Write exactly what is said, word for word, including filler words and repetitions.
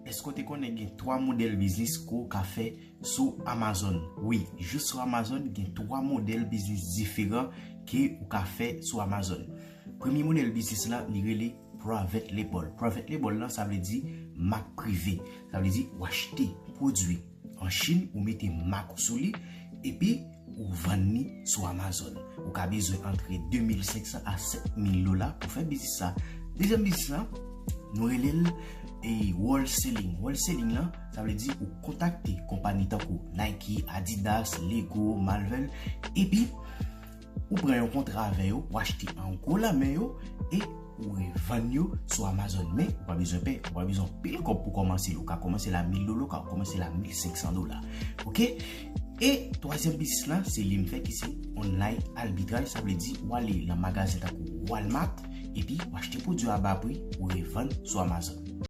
Èske w te konnen gen twa modèl biznis ke w ka fè sou Amazon? Wi, jis sou Amazon, gen twa modèl biznis diferan ke ou ka fè sou Amazon. Premye modèl biznis la, li rele private label. Private label la, sa vle di mak prive. Sa vle di w achte pwodui an Chin, ou mete mak ou sou li, epi ou vann li sou Amazon. Ou ka bezwen antre de mil senk san a sèt mil dola pou fè biznis sa. Dezyèm biznis la, nou rele l e wholesale. Wholesale la, sa vle di ou kontakte konpayi tankou Nike, Adidas, Lego, Marvel, epi ou pran yon kontra avè yo, ou achte an gwo lanmen yo, e ou revann yo sou Amazon. Men ou pa bezwen pè, ou pa bezwen pil kòb pou kòmanse l. Ou ka kòmanse l a mil dola, ou ka kòmanse l a mil senk san dola. Oke? E twazyèm biznis la, se li m fè ki se online arbitrage, sa vle di ou ale nan magazen tankou Walmart, epi ou achte pwodui a ba pri, ou revann sou Amazon.